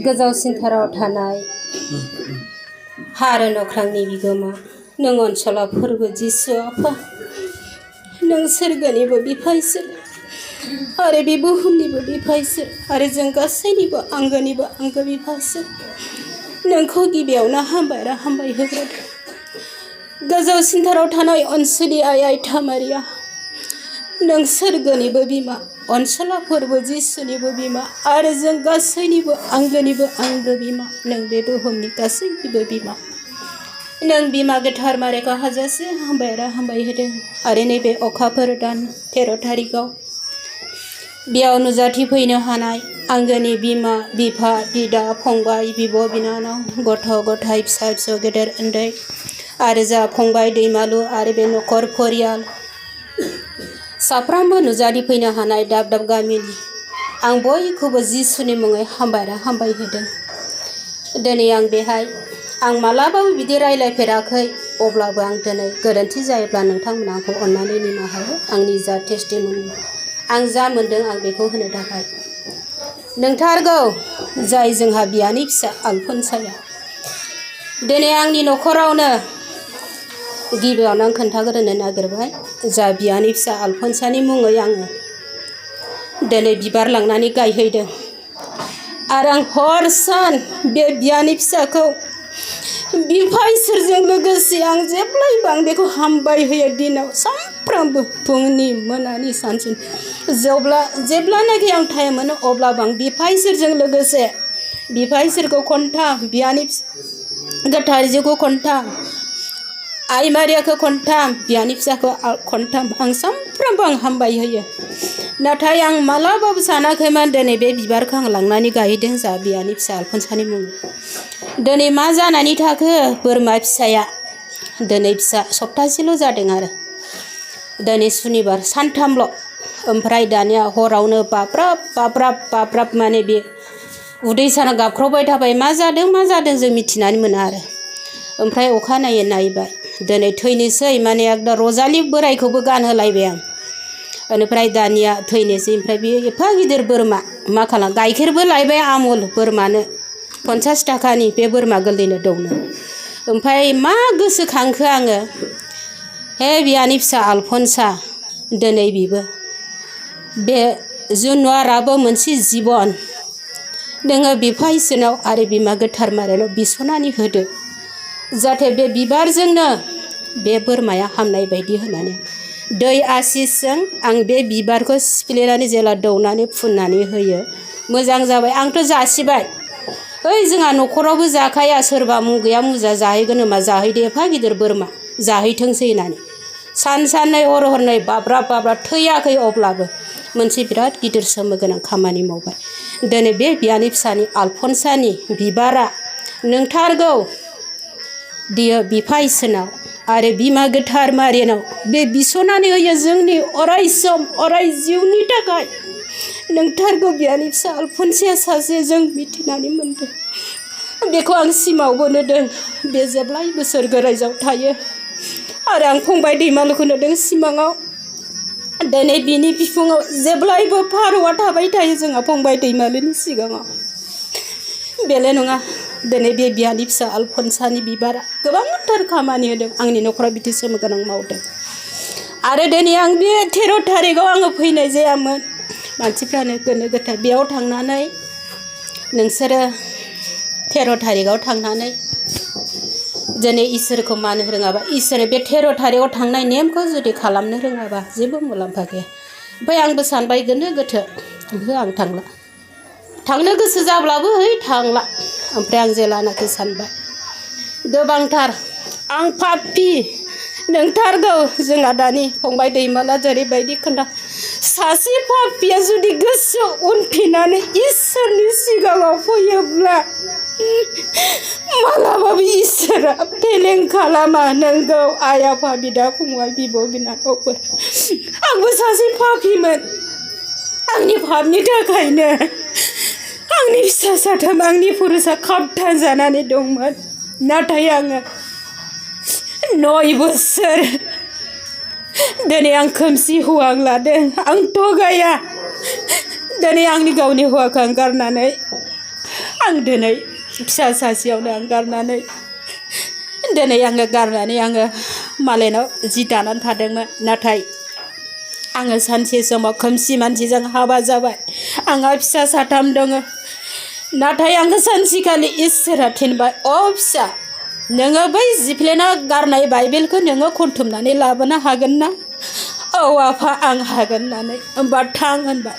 गोजौसिनथाराव थानाय हा आरो नख्रांनि बिगोमा नों अनसला फोरबो जिसु आफा नों सोरगोनिबो बिफा इसोर आरो बे बुहुमनिबो बिफा इसोर आरो जों गासैनिबो आंगोनिबो आंगो बिफा इसोर नोंखौ गिबियावनो हामबाय होग्रोदों गोजौसिनथाराव थानाय अनसुलि आइ थामारिया नों सोरगोनिबो बिमा अनसला फोरबो जिसुनिबो बिमा आरो जों गासैनिबो आंगोनिबो आंगो बिमा नों बे बुहुमनि गासैनिबो बिमा नों बिमा गोथार मारेखौ हाजासे हामबाय होदों आरो नैबे अखाफोर दान 13 थारिखआव बेयाव नुजाथिफैनो हानाय आंगोनि बिमा बिफा बिदा फंबाय बिब' बिनानाव गथ' गथाय फिसा फिसौ गेदेर उन्दै आरो जा फंबाय दैमालु आरो बे न'खर परियाल साफ्रामबो नुजाथिफैनो हानाय दाब दाब गामिनि आं बयखौबो जिसुनि मुङै हामबाय होदों दिनै आं बेहाय आं मालाबाबो बिदि रायलायफेराखै अब्लाबो आं दिनै गोरोन्थि जायोब्ला नोंथांमोना आंखौ अननानै निमाहा हो आंनि जा टेस्टिमनि आं जा मोन्दों आं बेखौ होनो थाखाय नोंथारगौ जाय जोंहा बियानि फिसा आलफनसाया दिनै आंनि न'खरावनो गिबियावनो आं खोन्थाग्रोनो नागिरबाय जा बियानि फिसा आलफनसानि मुङै आङो दिनै बिबार लांनानै गायहैदों आरो आं हर सान बे बियानि फिसाखौ बिफा इसोरजों लोगोसे आं जेब्लायबो आं बेखौ हामबाय होयो दिनाव सानफ्रामबो फुंनि मोनानि सानसिम जेब्लानाखि आं टाइम मोनो अब्लाबो आं बिफा इसोरजों लोगोसे बिफा इसोरखौ खनथाम बियानि गोथार जिउखौ खनथाम आइ मारियाखौ खनथाम बियानि फिसाखौ खनथाम आं सानफ्रामबो आं हामबाय होयो नाथाय आं मालाबाबो सानाखैमोन दिनै बे बिबारखौ आं लांनानै गायदों जा बियानि फिसा आलफनसानि मुङै दिनै मा जानानै थाखो बोरमा फिसाया दिनै फिसा सप्तासेल' जादों आरो दिनै सुनिबार सानथामल' ओमफ्राय दानिया हरावनो बाब्राब माने बे उदै साना गाबख्रावबाय थाबाय मा जादों जों मिथिनानै मोना आरो ओमफ्राय अखानायै नायबाय दिनै थैनोसै माने एकदम रजालि बोरायखौबो गानहोलायबाय आं बेनिफ्राय दानिया थैनोसै ओमफ्राय बे एफा गिदिर बोरमा मा खालाम गाइखेरबो लायबाय आमुल बोरमानो 50 थाखानि बे बोरमा गोरलैनो दौनो ओमफ्राय मा गोसोखांखो आङो हे बियानि फिसा आलफनसा दिनै बिबो बे जुनाराबो मोनसे जिबन नोङो बिफा इसोरनाव आरो बिमा गोथार मारियानाव बिस'नानै होदो जाहाथे बे बिबारजोंनो बे बोरमाया हामनाय बायदि होनानै दै आसिसजों आं बे बिबारखौ सिफ्लेनानै जेला दौनानै फुननानै होयो मोजां जाबाय आंथ' जासिबाय ओइ जोंहा न'खरावबो जाखाया सोरबा मुगैया मुजा जाहैगोन होनबा जाहैदो एफा गिदिर बोरमा जाहैथोंसै होननानै साननै हरनै बाब्राब थैयाखै अब्लाबो मोनसे बिराद गिदिर सोमो गोनां खामानि मावबाय दिनै बे बियानि फिसानि आलफनसानि बिबारा नोंथारगौ दियो बिफा इसोरनाव आरो बिमा गोथार मारियानाव बे बिस'नानै होयो जोंनि अराय सम अराय जिउनि थाखाय नोंथारगौ बियानि फिसा आलफनसाया सासे जों मिथिनानै मोनदों बेखौ आं सिमावबो नुदों बे जेब्लायबो सोरगो रायजोआव थायो आरो आं फंबाय दैमालुखौ नुदों सिमाङाव दिनै बिनि बिखुङाव जेब्लायबो फारौआ थाबाय थायो जोंहा फंबाय दैमालुनि सिगाङाव बेल' नङा दिनै बे बियानि फिसा आलफनसानि बिबारा गोबांथार खामानि होदों आंनि न'खराव बिदि सोमोगोनां मावदों आरो दिनै आं बे 13 थारिखआव आङो फैनाय जायामोन मानसिफ्रानो गोनो गोथो बेयाव थांनानै नोंसोरो 13 थारिखआव थांनानै दिनै इसोरखौ मानो रोङाबा इसोर बे 13 थारिखआव थांनाय नेमखौ जुदि खालामनो रोङाबा जेबो मुलाम्फा गैया ओमफ्राय आंबो सानबाय गोनो गोथो आं थांला थांनो गोसो जाब्लाबो थांला ओमफ्राय आं जेलानाखि सानबाय गोबांथार आं पापि नोंथारगौ जोंहा दानि फंबाय दैमाला जेरैबायदि खोन्था सासे पापिया जुदि गोसोआव उनफिननानै इसोरनि सिगाङाव फैयोब्ला मालाबाबो इसोरा फेलें खालामा नोंगौ आइ आफा बिदा फंबाय बिब' बिनानावफोर आंबो सासे पापिमोन आंनि पापनि थाखायनो आंनि फिसा साथाम आंनि पुरुषा खाबथा जानानै दंमोन नाथाय आङो 9 बोसोर दिनै आं खोमसि हौवा लादों आं थगाया दिनै आंनि गावनि हौवाखौ आं गारनानै आं दिनै फिसा सासेयावनो आं गारनानै दिनै आङो गारनानै आङो मालायनाव जि दानानै थादोंमोन। नाथाय आङो सानसे समाव खोमसि मानसिजों हाबा जाबाय। आंहा फिसा साथाम दङ। नाथाय आङो सानसेखालि इसोरा थिनबाय, अ फिसा, नोङो बै जिफ्लेना गारनाय बाइबेलखौ नोङो खनथुमनानै लाबोनो हागोन ना? औ आफा आं हागोन होननानै होमबा थां होनबाय।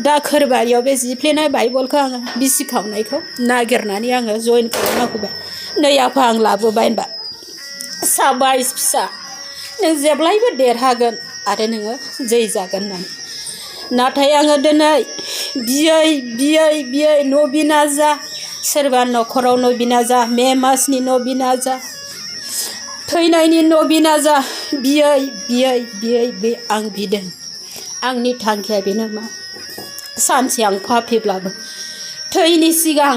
दाखोरबारियाव बे जिफ्लेनाय बाइबेलखौ आङो बिसिखावनायखौ नागिरनानै आङो जइन खालामना होबाय। नै आफा आं लाबोबाय होनबा, साबायस फिसा, नों जेब्लायबो देरहागोन आरो नोङो जै जागोन होननानै। नाथाय आङो दिनै बियै बियै बियै नबिना जा, सोरबा न'खराव नबिना जा, मे मासनि नबिना जा, थैनायनि नबिना जा, बियै बियै बियै बे आं बिदों। आंनि थांखिया बेनो मा, सानसे आं पापिब्लाबो थैनि सिगां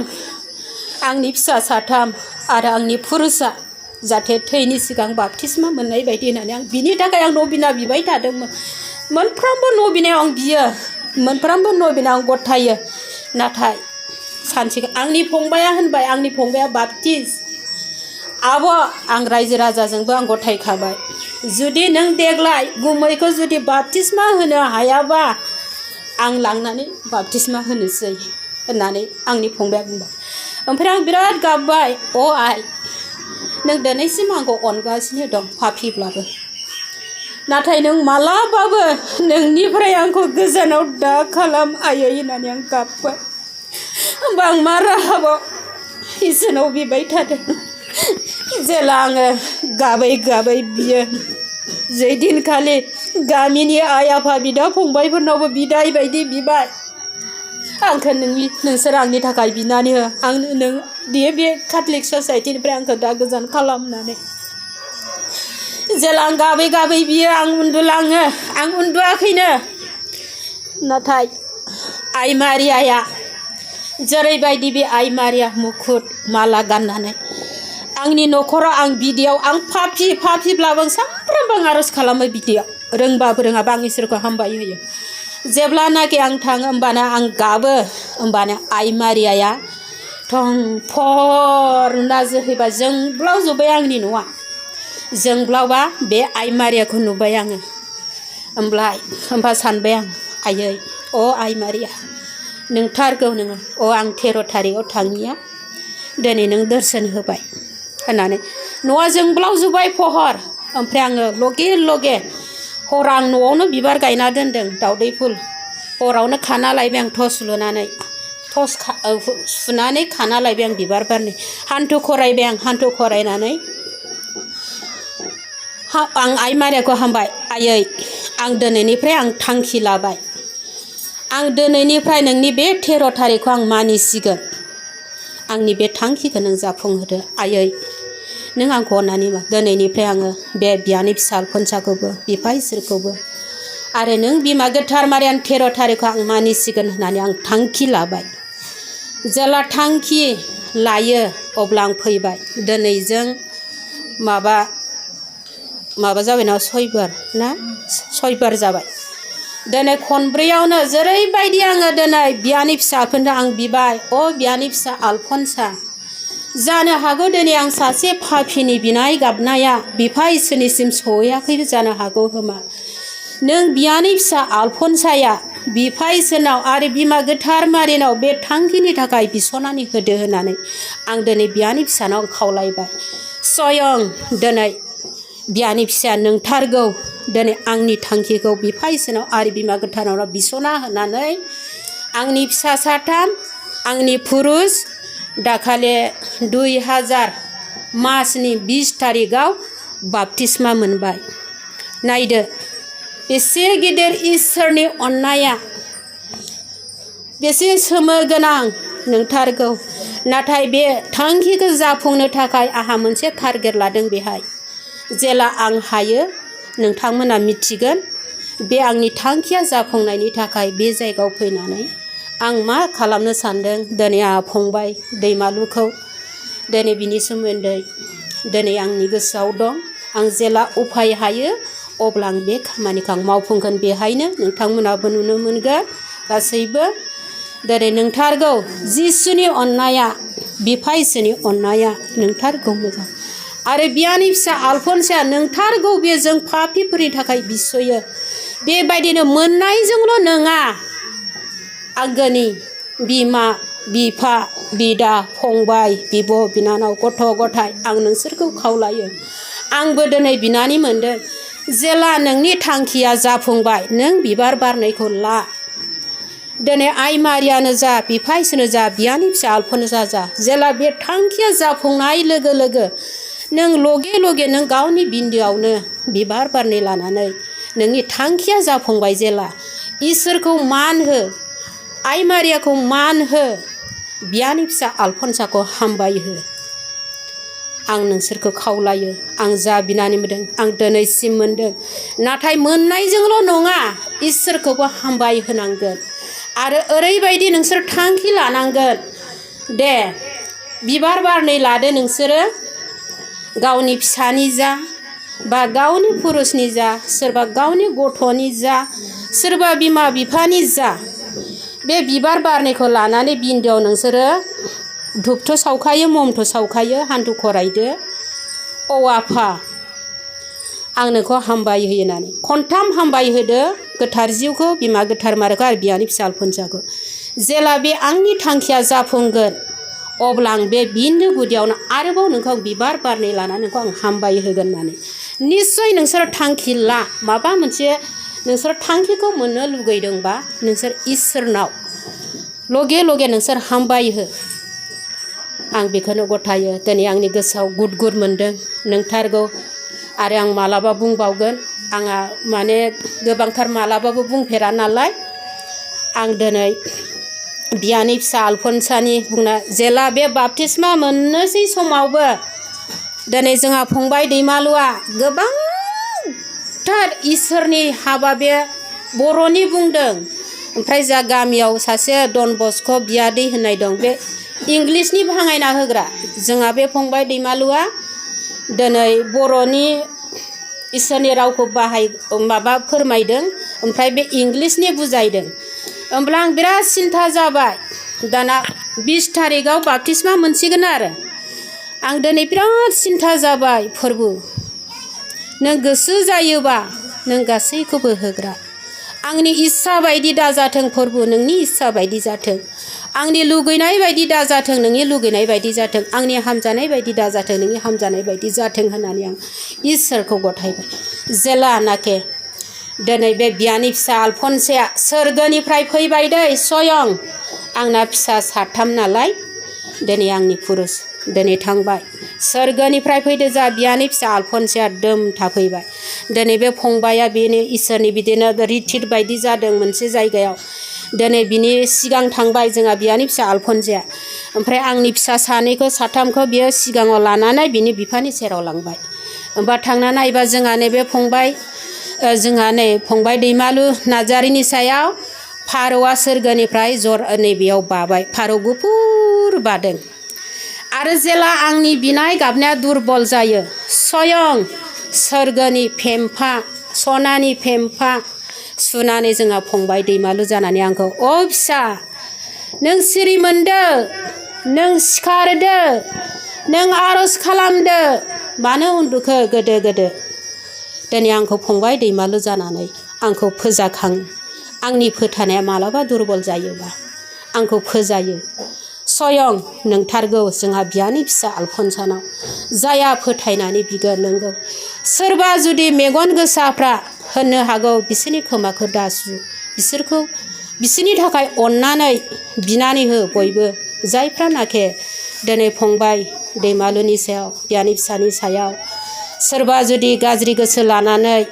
आंनि फिसा साथाम आरो आंनि पुरुषा जाहाथे थैनि सिगां बाप्तिस्मा मोननाय बायदि होननानै आं बिनि थाखाय आं नबिना बिबाय थादोंमोन। मोनफ्रोमबो नबिनायाव आं बियो, मोनफ्रोमबो नबिनायाव आं गथायो। नाथाय सानसे आंनि फंबाया होनबाय, आंनि फंबाया बाप्तिस, आब' आं रायजो राजाजोंबो आं गथायखाबाय, जुदि नों देग्लाय गुमैखौ जुदि बाप्तिस्मा होनो हायाबा आं लांनानै बाप्तिस्मा होनोसै होननानै आंनि फंबाया बुंबाय। ओमफ्राय आं बिराद गाबबाय, अ आइ, नों दिनैसिम आंखौ अनगासिनो दं पापिब्लाबो, नाथाय नों मालाबाबो नोंनिफ्राय आंखौ गोजानाव दा खालाम आयै होननानै आं गाबबाय। होमबा आं मा राहाबाव इसोरनाव बिबाय थादों। जेला आङो गाबै गाबै बियो, जै दिनखालि गामिनि आइ आफा बिदा फंबायफोरनावबो बिदाय बायदि बिबाय, आंखौ नोंसोर आंनि थाखाय बिनानै हो, आं नों बे केथलिक ससाइटिनिफ्राय आंखौ दा गोजान खालाम होननानै। जेला आं गाबै गाबै बियो, आं उन्दुलाङो, आं उन्दुआखैनो। नाथाय आइ मारियाया जेरैबायदि बे आइ मारिया मुकुट माला गाननानै आंनि न'खराव आं बिदियाव आं पापिब्लाबो आं सानफ्रोमबो आं आर'ज खालामो बिदियाव, रोंबाबो रोङाबा आं इसोरखौ हामबाय होयो। जेब्लानाखि आं थाङो होमबाना आं गाबो, होमबाना आइ मारियाया थं फर ना जोहैबा जोंब्लावजोब्बाय आंनि न'आ। जोंब्लावबा बे आइ मारियाखौ नुबाय आङो। होमबा सानबाय आं, आयै, अ आइ मारिया, नोंथारगौ नोङो, अ आं 13 थारिखआव थांनिया दिनै नों दर्शन होबाय होननानै। न'आ जोंब्लावजोब्बाय फहर। ओमफ्राय आङो लगे हर आं न'आवनो बिबार गायना दोनदों, दावदै फुल, हरावनो खाना लायबाय आं टर्च लुनानै, सुनानै खाना लायबाय आं बिबार बारनि। हान्थु खरायबाय आं, हान्थु खरायनानै आं आइ मारियाखौ हामबाय, आयै आं दिनैनिफ्राय आं थांखि लाबाय, आं दिनैनिफ्राय नोंनि बे 13 थारिखखौ आं मानिसिगोन, आंनि बे थांखिखौ नों जाफुंहोदो आयै, नों आंखौ अननानै मा, दिनैनिफ्राय आङो बे बियानि फिसा आलफनसाखौबो बिफा इसोरखौबो आरो नों बिमा गोथार मारियानि 13 थारिखखौ आं मानिसिगोन होननानै आं थांखि लाबाय। जेला थांखि लायो अब्ला आं फैबाय। दिनैजों माबा जाबाय ना, 6 बार जाबाय। दिनै खनब्रैयावनो जेरैबायदि आङो दिनै बियानि फिसाफोरनो आं बिबाय, अ बियानि फिसा आलफनसा, जानो हागौ दिनै आं सासे पापिनि बिनाय गाबनाया बिफा इसोरनिसिम सहैयाखैबो जानो हागौ खोमा। नों बियानि फिसा आलफनसाया बिफा इसोरनाव आरो बिमा गोथार मारिनाव बे थांखिनि थाखाय बिस'नानै होदो होननानै आं दिनै बियानि फिसानाव खावलायबाय। स्वयं दिनै बियानि फिसाया नोंथारगौ, दिनै आंनि थांखिखौ बिफा इसोरनाव आरो बिमा गोथारनाव बिस'ना होनानै आंनि फिसा साथाम, आंनि पुरुष दाखालि 2000 मासनि 20 थारिखआव बाप्तिस्मा मोनबाय। नायदो बेसे गिदिर इसोरनि अननाया, बेसे सोमोगोनां, नोंथारगौ। नाथाय बे थांखिखौ जाफुंनो थाखाय आंहा मोनसे टारगेट लादों बेहाय। जेला आं हायो नोंथांमोना मिथिगोन बे आंनि थांखिया जाफुंनायनि थाखाय बे जायगायाव फैनानै आं मा खालामनो सानदों। दिनै आंहा फंबाय दैमालुखौ दिनै बिनि सोमोन्दै दिनै आंनि गोसोआव दं। आं जेला उफाय हायो अब्ला आं बे खामानिखौ आं मावफुंगोन। बेहायनो नोंथांमोनाबो नुनो मोनगोन गासैबो दिनै नोंथारगौ जिसुनि अननाया बिफा इसोरनि अननाया नोंथारगौ मोजां आरो बियानि फिसा आलफनसआ नोंथारगौ बे जों पापिफोरनि थाखाय बिसयो बेबायदिनो मोननायजोंल' नङा आंगोनि बिमा बिफा बिदा फंबाय बिब' बिनानाव गथ' गथाय आं नोंसोरखौ खावलायो आंबो दिनै बिनानै मोनदों जेला नोंनि थांखिया जाफुंबाय नों बिबार बारनायखौ ला दिनै आइ मारियानो जा बिफा इसोरनो जा बियानि फिसा आलफनसा जा जेला बे थांखिया जाफुंनाय लोगो लोगो नों लगे लगे नों गावनि बिन्दोआवनो बिबार बारनाय लानानै नोंनि थांखिया जाफुंबाय जेला इसोरखौ मान हो आइ मारियाखौ मान हो बियानि फिसा आलफनसाखौ हामबाय हो आं नोंसोरखौ खावलायो आं जा बिनानै मोनदों आं दिनैसिम मोनदों नाथाय मोननायजोंल' नङा इसोरखौबो हामबाय होनांगोन आरो ओरैबायदि नोंसोर थांखि लानांगोन दे बिबार बारनै लादो नोंसोरो गावनि फिसानि जा बा गावनि पुरुषनि जा सोरबा गावनि गथ'नि जा सोरबा बिमा बिफानि जा बे बिबार बारनायखौ लानानै बिन्दोआव नोंसोरो धुपथ' सावखायो ममथ' सावखायो हान्थु खरायदो औ आफा आं नोंखौ हामबाय होयो होननानै खनथाम हामबाय होदो गोथार जिउखौ बिमा गोथार मारिखौ आरो बियानि फिसा आलफनसाखौ जेला बे आंनि थांखिया जाफुंगोन अब्ला आं बे बिन्दो गुदियावनो आरोबाव नोंखौ बिबार बारनै लानानै नोंखौ आं हामबाय होगोन होननानै निस्सय नोंसोर थांखि ला माबा मोनसे नोंसोर थांखिखौ मोननो लुगैदोंबा नोंसोर इसोरनाव लगे लगे नोंसोर हामबाय हो आं बेखौनो गथायो दिनै आंनि गोसोआव गुद गुद मोनदों नोंथारगौ आरो आं मालाबा बुंबावगोन आंहा माने गोबांथार मालाबाबो बुंफेरा नालाय आं दिनै बियानि फिसा आलफनसानि बुंना जेला बे बाप्तिस्मा मोननोसै समावबो दिनै जोंहा फंबाय दैमालुआ गोबांथार इसोरनि हाबा बे बर'नि बुंदों ओमफ्राय जा गामियाव सासे डन बस्क' बियादै होननाय दं बे इंलिसनि भाङायना होग्रा जोंहा बे फंबाय दैमालुआ दिनै बर'नि इसोरनि रावखौ माबा फोरमायदों ओमफ्राय बे इंलिसनि बुजायदों होमब्ला आं बिराद सिन्था जाबाय दाना 20 थारिखआव बाप्तिस्मा मोनसिगोन आरो आं दिनै बिराद सिन्था जाबाय फोरबो नों गोसो जायोबा नों गासैखौबो होग्रा आंनि इस्सा बायदि दाजाथों फोरबो नोंनि इस्सा बायदि जाथों आंनि लुगैनाय बायदि दाजाथों नोंनि लुगैनाय बायदि जाथों आंनि हामजानाय बायदि दाजाथों नोंनि हामजानाय बायदि जाथों होननानै आं इसोरखौ गथायबाय जेलानाखे दिनै बे बियानि फिसा आलफनसाया सोरगोनिफ्राय फैबाय दै स्वयं आंना फिसा 3 नालाय दिनै आंनि पुरुष दिनै थांबाय सोरगोनिफ्राय फैदो जा बियानि फिसा आलफनसाया दोम थाफैबाय दिनै बे फंबाया बेनो इसोरनि बिदिनो रिथिट बायदि जादों मोनसे जायगायाव दिनै बिनि सिगां थांबाय जोंहा बियानि फिसा आलफनसाया ओमफ्राय आंनि फिसा सानैखौ 3खौ बियो सिगाङाव लानानै बिनि बिफानि सेराव लांबाय होमबा थांना नायबा जोंहा नैबे फंबाय दैमालु नार्जारिनि सायाव फारौआ सोरगोनिफ्राय नैबेयाव बाबाय फारौ गुफुर बादों आरो जेला आंनि बिनाय गाबनाया दुरबल जायो स्वयं सोरगोनि फेम्फा सनानि फेम्फा सुनानै जोंहा फंबाय दैमालु जानानै आंखौ अ फिसा नों सिरि मोनदो नों सिखारदो नों आर'ज खालामदो मानो उन्दुखो गोदो दिनै आंखौ फंबाय दैमालु जानानै आंखौ फोजाखाङो आंनि फोथायनाया मालाबा दुरबल जायोबा आंखौ फोजायो स्वयं नोंथारगौ जोंहा बियानि फिसा आलफनसानाव जाया फोथायनानै बिगोन नंगौ सोरबा जुदि मेगन गोसाफ्रा होननो हागौ बिसोरनि खोमाखौ दासु बिसोरनि थाखाय अननानै बिनानै हो बयबो जायफ्रानाखे दिनै फंबाय दैमालुनि सायाव बियानि फिसानि सायाव सोरबा जुदि गाज्रि गोसो लानानै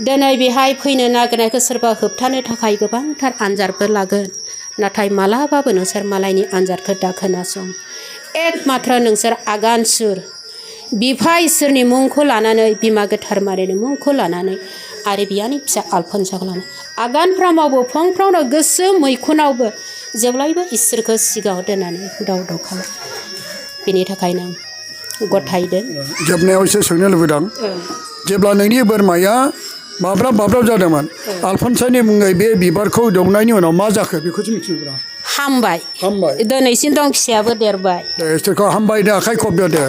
दिनै बेहाय फैनो नागिरनायखौ सोरबा होबथानो थाखाय गोबांथार आनजादफोर लागोन नाथाय मालाबाबो नोंसोर मालायनि आनजादखौ दा खोनासं एकमात्र नोंसोर आगान सुर बिफा इसोरनि मुंखौ लानानै बिमा गोथार मारिनि मुंखौ लानानै आरो बियानि फिसा आलफनसाखौ लानानै आगानफ्रामावबो फंफ्रावनो गोसो मैखुनावबो जेब्लायबो इसोरखौ सिगाङाव दोननानै दाव खालाम बेनि थाखायनो गथायदों जोबनायाव एसे सोंनो लुबैदों जेब्ला नोंनि बोरमाया माब्ला जादोंमोन आलफनसनि मुङै बे बिबारखौ दौनायनि उनाव मा जाखो बेखौसो मिथियोब्रा हामबाय दिनैसिम दं फिसायाबो देरबाय दे इसोरखौ हामबाय दे आखाइ खबदो दे